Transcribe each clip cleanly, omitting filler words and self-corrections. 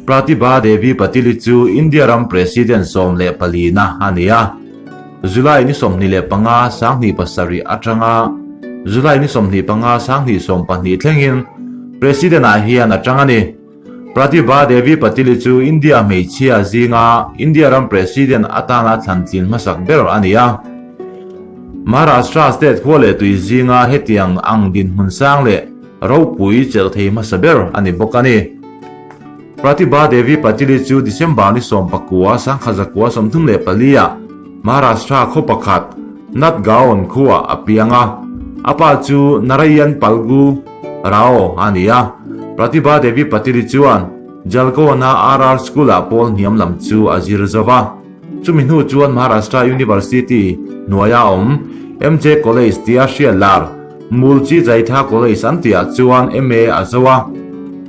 Pratibha Devi Patil-i chu India ram President 14 na a ni a. July ni 25, 2007 atanga July ni 25, 2020 thlengin President-ah hian a tang a ni. Pratibha Devi Patil-i chu India hmeichhia zinga India ram President atana thlantlin hmasak ber a ni a. Maharashtra state khua leh tui zinga hetiang ang dinhmun sang leh ropui chelh thei hmasa ber a ni bawk a ni. Pratibha Devi Patil-i chu December ni 19, 1934 ah Maharashtra khaw pakhat Natgaon khuaah a piang a. A pa chu Narayan Palgu Rao a ni a. Pratibha Devi Patil-i chuan Jalgaon-a RR School-ah pawl hniam lam chu a zir zo va. Chumi hnu chuan Maharashtra University hnuaia awm MJ College tia hriat lar Mulji Jaitha College an tihah chuan MA a zo a.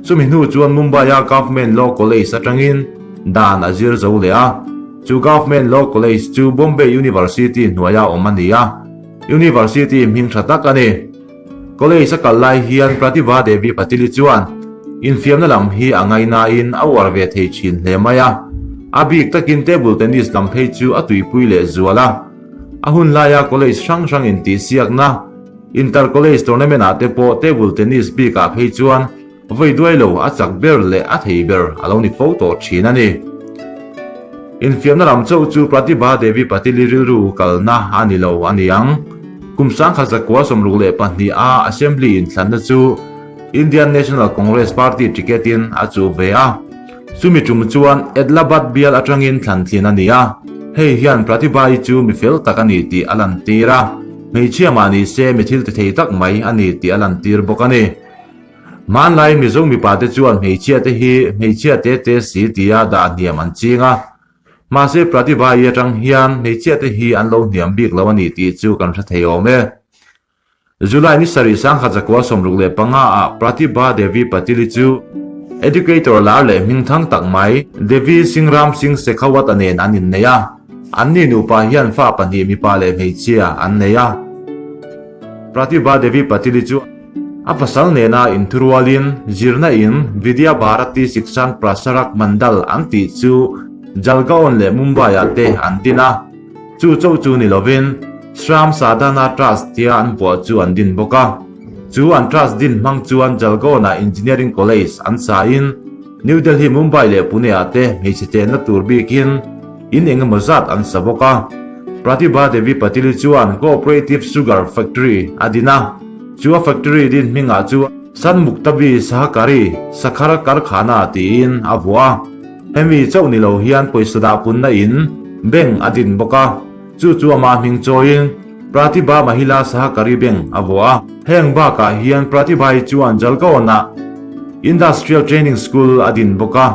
Chumi hnu chuan Mumbai-a Government Law College atangin dan a zir zo leh a. Chu Government Law College chu Bombay University hnuaia awm a ni a, University hming tha tak a ni. College a kal lai hian Pratibha Devi Patil-i chuan infiamna lam hi a ngainain a uar ve thei thin hle mai a. A bik takin table tennis lam phei chu a tuipui leh zual a. A hun laia college hrang hrang intihsiakna, Inter College Tournament ah te pawh table tennis bikah phei chuan vawi duai lo a chak ber leh a thei ber a lo ni fo tawh thin a ni. Infiamna lam chauh chu Pratibha Devi Patil-i rilru kalna a ni lo a ni ang. Kum 1962 a Assembly inthlanna chu Indian National Congress Party ticket in a chuh ve a. Chumi tum chuan Edlabad bial atangin thlantlin a ni a, hei hian Pratibha-i chu mi fel tak a ni tih a lantir a, hmeichhia mah ni se mi thil ti thei tak mai a ni tih a lantir bawk a ni. Hmanlai Mizo mipate chuan hmeichhia te hi hmeichhia te te si tia dah hniam an ching a, mahse Pratibha-i atang hian hmeichhia te hi an lo hniam bik lo a ni tih chu kan hre thei awm e. July ni sarih 1965 ah Pratibha Devi Patil-i chu Educator lar leh hmingthang tak mai Devi Singhram Singh Shekhawat-a nen an innei a, anni nupa hian fa pahnih mipa leh hmeichhia an nei a. Pratibha Devi Patil-i chu a pasal nena inthurualin zirna in Vidya Bharati Shikshan Prasarak Mandal an tih chu Jalgaon leh Mumbai-ah te an din a. Chu chauh chu ni lovin Shram Sadhana Trust tia an vuah chu an din bawk a. Chu an trust din hmang chuan Jalgaon-ah Engineering College an sa in New Delhi, Mumbai leh Pune-ah te hmeichhe chenna tur bikin in eng emaw zat an sa bawk a. Pratibha Devi Patil-i chuan Cooperative Sugar Factory a din a, chu a factory din hmingah chu Sanmuktabi Sahakari Sakhar Karkhana tiin a vuah a. Hemi chauh ni lo hian pawisa dah punna in bank a din bawk a, chu chu amah hming chawiin Pratibha Mahila Sahakari Bank a vuah a. Heng bakah hian Pratibha-i chuan Jalgaon-ah Industrial Training School a din bawk a,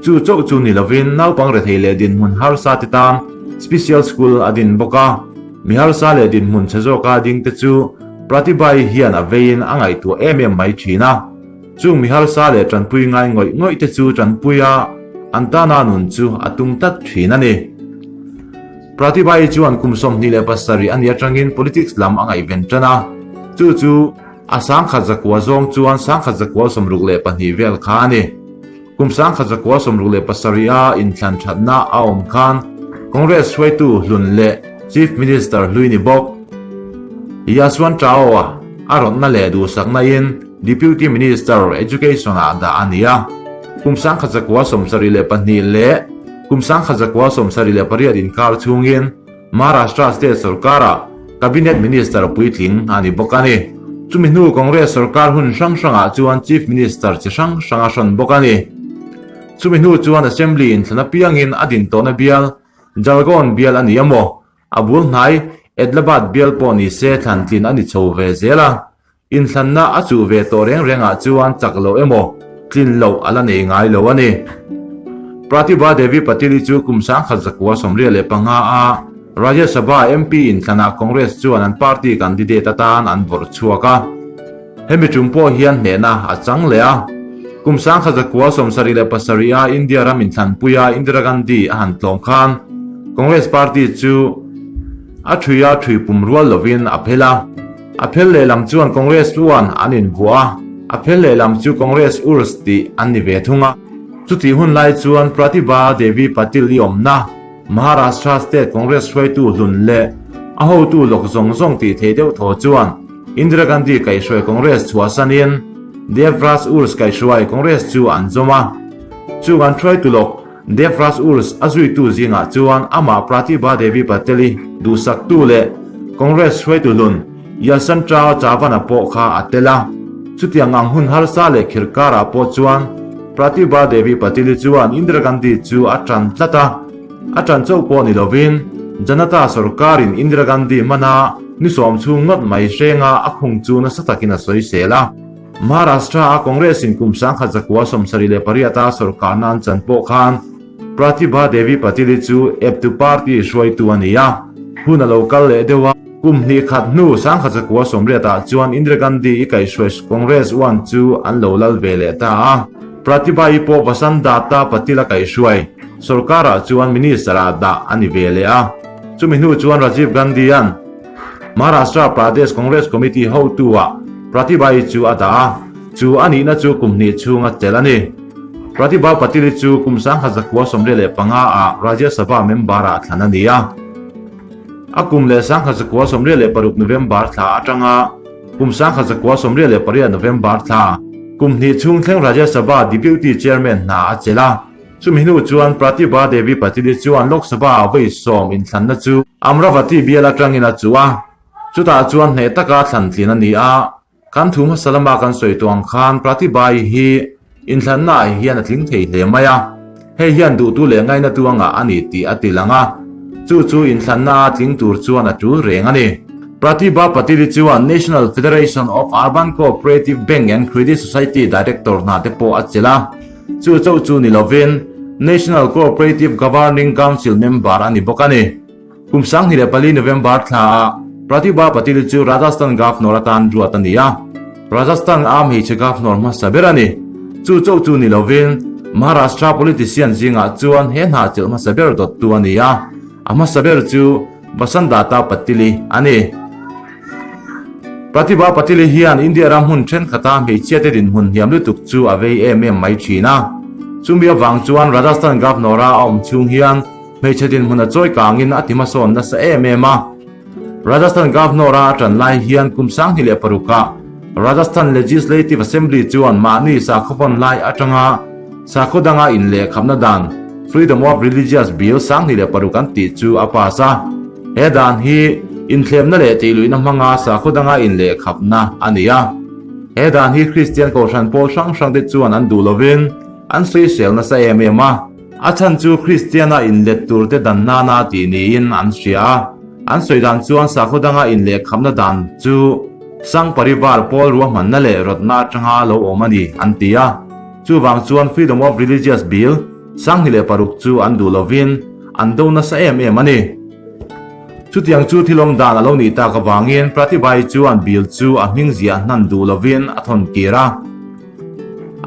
chu chauh chu ni lovin naupang rethei leh dinhmun harsa te tan Special School a din bawk a. Mi harsa leh dinhmun chhe zawka ding te chu Pratibha-i hian a veiin a ngaihtuah em em mai thin a. Chung mi harsa leh tanpui ngai ngawih ngawih te chu tanpui a, an tana nun chu a tum tlat thin a ni. Pratibha-i chuan kum 27 a nih atangin politics lam a ngaihven tan a, chu chu a 1900 zawng chuan 1962 vel kha a ni. Kum 1967 a inthlan thatna a awm khan Congress hruaitu hlun leh Chief Minister hlui ni bawk Yashwant Rao-a a rawtna leh duhsakna in Deputy Minister Education ah dah a ni a, kum 1972 leh kum 1978 inkar chhungin Maharashtra State sorkarah Cabinet Minister puitling a ni bawk a ni. Chumi hnu Congress sorkar hun hrang hrangah chuan Chief Minister chi hrang hrang a hrawn bawk a ni. Chumi hnu chuan Assembly inthlan apiangin a din tawhna bial Jalgaon bial a ni emaw, a bul hnai Edlabad bial pawh ni se thlantlin a ni chho ve zel a. Inthlanna a chuh ve tawh reng rengah chuan chak loh emaw tlin loh a la nei ngai lo a ni. Pratibha Devi Patil-i chu kum 1985 a Rajya Sabha MP inthlanah Congress chuan an party candidate atan an vawrh chhuak a. Hemi tum pawh hian hnehna a chang leh a. Kum 1977 a India ram inthlanpuia Indira Gandhi a han tlawm khan Congress party chu a thuia thui pum rual lovin a phel a. A phel lehlam chuan Congress chuan an invuah a, a phel lehlam chu Congress Urs tih an ni ve thung a. Chutih hun lai chuan Pratibha Devi Patil i awmna Maharashtra State Congress hruaitu hlun leh a hotu lawk zawng zawng tih theih deuh thaw chuan Indira Gandhi kaihhruai Congress chhuahsanin Devraj Urs kaihhruai Congress chu an zawm a. Chung an hruaitu lawk Devraj Urs a zuitu zingah chuan amah Pratibha Devi Patel-i duhsaktu leh Congress hruaitu hlun Yashwantrao Chavan-a pawh kha a tel a. Chutiang ang hun harsa leh khirh karah pawh chuan Pratibha Devi Patil-i chuan Indira Gandhi chu a ṭan tlat a. A ṭan chauh pawh ni lovin Janata sorkarin Indira Gandhi hmana ni sawm chhung ngawt mai hrenga a khung chu nasa takin a sawisel a. Maharashtra-a Congress-in kum 1978-a sorkarna an chan pawh khan Pratibha Devi Patil-i chu eptu party hruaitu a ni a, hun a lo kal leh deuh a. Kum hnih khat hnu 1980-ah chuan Indira Gandhi-i kaihhruai Congress uan chu an lo lal ve leh ta a. Pratibha-i pawh Vasant Datta Patil-a kaihhruai sorkarah chuan minister-ah dah a ni ve leh a. Chumi hnu chuan Rajiv Gandhi-a'n Maharashtra Pradesh Congress Committee hotu-ah Pratibha-i chu a dah a, chu a nihna chu kum hnih chhung a chelh a ni. Pratibha Patil-i chu kum 1975-ah Rajya Sabha member-ah thlan a ni a. A kum leh 1976 November thla atanga kum 1978 November thla kum hnih chhung thleng Rajya Sabha Deputy Chairman hna a chelh a. Chumi hnu chuan Pratibha Devi Patil-i chuan Lok Sabha vawi sawm inthlanna chu Amravati bial atangin a chuh a, chutah chuan hneh taka thlan tlin a ni a. Kan thu hmasa lama kan sawi tawh ang khan Pratibha-i hi inthlannaah hian a tling thei hle mai a, hei hian duhtu leh ngainatu a ngah a ni tih a ti lang a, chu chu inthlanna a tling tur chuan a tul reng a ni. Pratibha Patil-i chuan National Federation of Urban Cooperative Bank and Credit Society Director hna te pawh a chelh a. Chu chauh chu ni lovin National Cooperative Governing Council member a ni bawk a ni. Kum 2004 November thlaah Pratibha Patil chu Rajasthan Governor atan ruat a ni a, Rajasthan a hmeichhe Governor hmasa ber a ni. Chu chauh chu ni lovin Maharashtra politician zingah chuan he hna chelh hmasa ber dawttu a ni a, a hmasa ber chu Vasantdata Patil-i a ni. Pratibha Patil hian India ram hmun thenkhat-a hmeichhiate dinhmun hniam lutuk chu a vei em em mai thin a. Chumi avang chuan Rajasthan Governor-a a awm chhung hian hmeichhe dinhmun a chawi kangin a ti hmasawn nasa em em a. Rajasthan Governor-a a tan lai hian kum 2006-ah Rajasthan Legislative Assembly chuan mahni sakhaw vawn lai atanga sakhaw danga inlehkhamna dan Freedom of Religious Bill 2006 an tih chu a pass a. He dan hi inthlemna leh tihluihna hmanga sakhaw danga inlehkhapna a ni a. He dan hi Kristian kohhran pawl hrang hrangte chuan an duh lovin an sawisel nasa em em a. A chhan chu Kristiana inlet turte dan nana tih niin an hria a. An sawi dan chuan sakhaw danga inlehkhapna dan chu Sangh Parivar pawl ruahmanna leh rawtna atanga lo awm a ni an ti a. Chuvang chuan Freedom of Religious Bill 2006 chu an duh lovin an do nasa em em a ni. Chutiang chu thil awm dan a lo nih tak avangin Pratibha-i chuan bill chu a hming ziah hnan duh lovin a thawn kir a.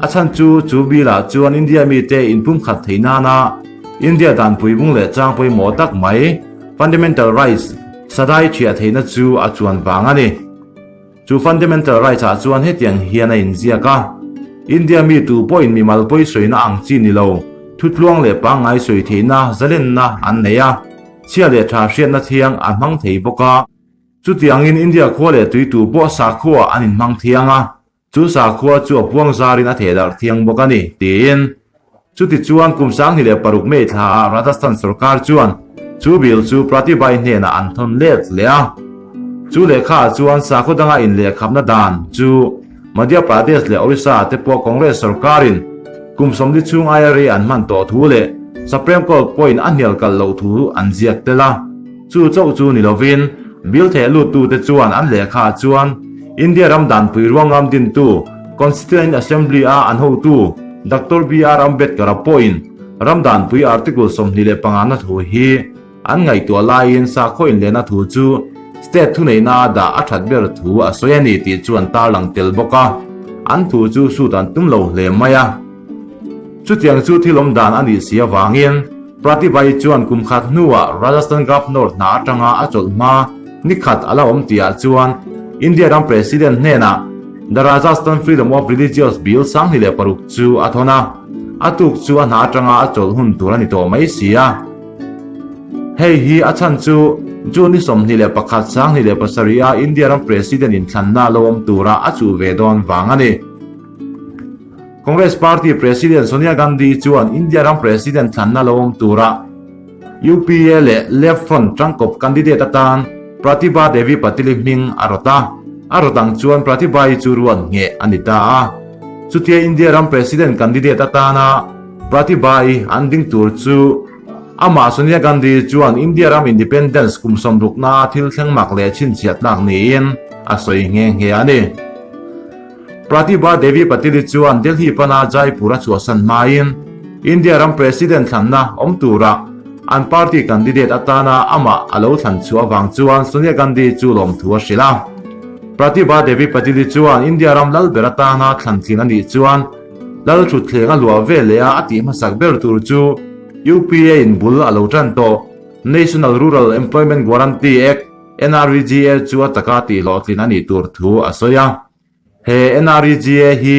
A chhan chu chu bill-ah chuan India mite inpumkhat theih nana India danpui bung leh chang pawimawh tak mai Fundamental Rights sadai thiah theihna chu a chuan vang a ni. Chu Fundamental Rights ah chuan hetiang hian a inziak a, India mi tu pawhin mimal pawi sawina ang chi ni lo, thutluang leh pangngai sawi theihna zalenna an nei a, chhia leh tha hriatna thiang a hmang thei bawk a. Chutiangin India khua leh tui tu pawh sakhua an inhmang thiang a, chu sakhua chu a puang zarin a thehdarh thiang bawk a ni, tiin. Chutichuan kum 2006 May thlaah Rajasthan sorkar chuan chu bill chu Pratibha-i hnenah an thawn let leh a. Chu lehkhaah chuan sakhaw danga inlehkhapna dan chu Madhya Pradesh leh Orissa te pawh Congress sorkarin kum 40 chhung aia rei an hman tawh thu leh Supreme Court pawhin a hnial kalh loh thu an ziak tel a. Chu chauh chu ni lovin bill theh luttute chuan an lehkhaah chuan India ram danpui ruangam dintu Constituent Assembly-a an hotu Doctor BR Ambedkar-a pawhin ram danpui Article 25 na thu hi an ngaihtuah laiin sakhaw inlehna thu chu state thuneihna a dah a that ber thu a sawi a ni tih chu an tarlang tel bawk a, an thu chu sut an tum lo hle mai a. Chutiang chu thil awm dan a nih si avangin Pratibha-i chuan kum khat hnuah Rajasthan Governor hna atanga a chawlh hma ni khat a la awm tihah chuan India ram President hnenah The Rajasthan Freedom of Religious Bill 2006 chu a thawn a. A tuk chu a hna atanga a chawlh hun tur a ni tawh mai si a. Hei hi a chhan chu June ni 21 2007 a India ram President inthlanna lo awm tura a chuh ve dawn vang a ni. Congress Party President Sonia Gandhi chuan India ram President thlanna lo awm tura UPA leh Left Front tangkawp candidate atan Pratibha Devi Patil-i hming a rawt a, a rawt ang chuan Pratibha-i chu ruat ngheh a ni ta a. Chutia India ram President candidate atana Pratibha-i an ding tur chu amah Sonia Gandhi chuan India ram independence kum sawmrukna thil thleng mak leh chhinchhiah tlak niin a sawi nghe nghe a ni. Pratibha Devi Patil-i chuan Delhi pana Jaipur a chhuahsan hmain India ram President thlanna awm tura an party candidate atana amah a lo thlan chhuah avang chuan Sonia Gandhi chu lawmthu a hrilh a. Pratibha Devi Patil-i chuan India ram lal ber atana thlan thin a nih chuan lal thutthleng a luah ve leh a a tih hmasak ber tur chu UPA in bul a lo tan tawh National Rural Employment Guarantee Act, NREGA chu a taka tihhlawhtlin a nih tur thu a sawi a. He NREGA hi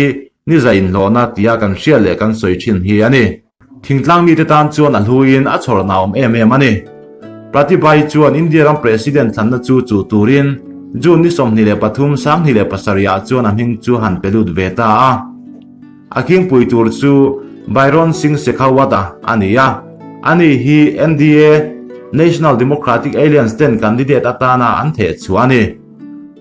ni za inhlawhna tia kan hriat leh kan sawi thin hi a ni. Thingtlang mite tan chuan a hluin a chhawrna awm em em a ni. Pratibha-i chuan India ram President thlanna chu chuh turin June ni 23 2007 ah chuan a hming chu han pe lut ve ta a. A khingpui tur chu Bhairon Singh Shekhawat-a a ni a, ani hi NDA, National Democratic Alliance, ten candidate atana an theh chhuah a ni.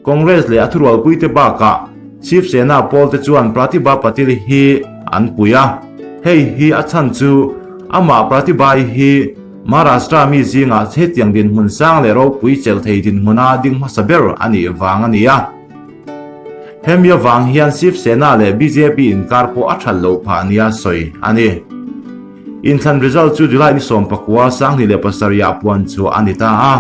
Congress leh a thurualpuite bakah Shiv Sena pawlte chuan Pratibha Patil hi an pui a, hei hi a chhan chu amah Pratibha-i hi Maharashtra mi zingah hetiang dinhmun sang leh ropui chelh thei dinhmuna ding hmasa ber a nih vang a ni a. Hemi avang hian Shiv Sena leh bjp inkar pawh a that loh phah nia sawi a ni. Inthlan result chu July ni 19 2007 ah puan chhuah a ni ta a.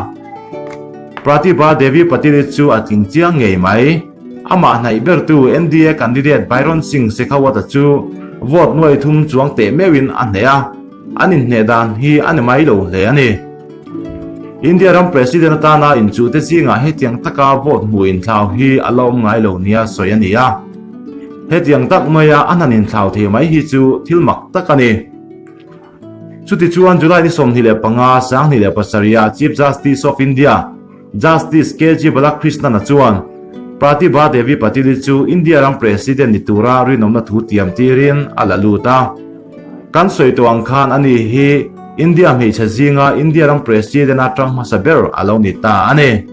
Pratibha Devi Patil chu a tling chiang ngei mai. Amah hnaih bertu NDA candidate Bhairon Singh Shekhawat-a chu vote nuai thum chuang teh meuhin a hneh a. An inhneh dan hi a ni mai lo hle a ni. India ram President atana inchuhte zingah hetiang taka vote hmuh inthlau hi a la awm ngai lo nia sawi a ni a. Hetiang tak maia a hnan inthlau thei mai hi chu thil mak tak a ni. Chutichuan July ni 25, 2007 ah Chief Justice of India, Justice KG Balakrishnan-a chuan Pratibha Devi Patil-i chu India ram President ni tura rinawmna thu tiam tirin a la lut a. Kan sawi tawh ang khan ani hi India hmeichhe zinga India ram President-a tang hmasa ber a lo ni ta a ni.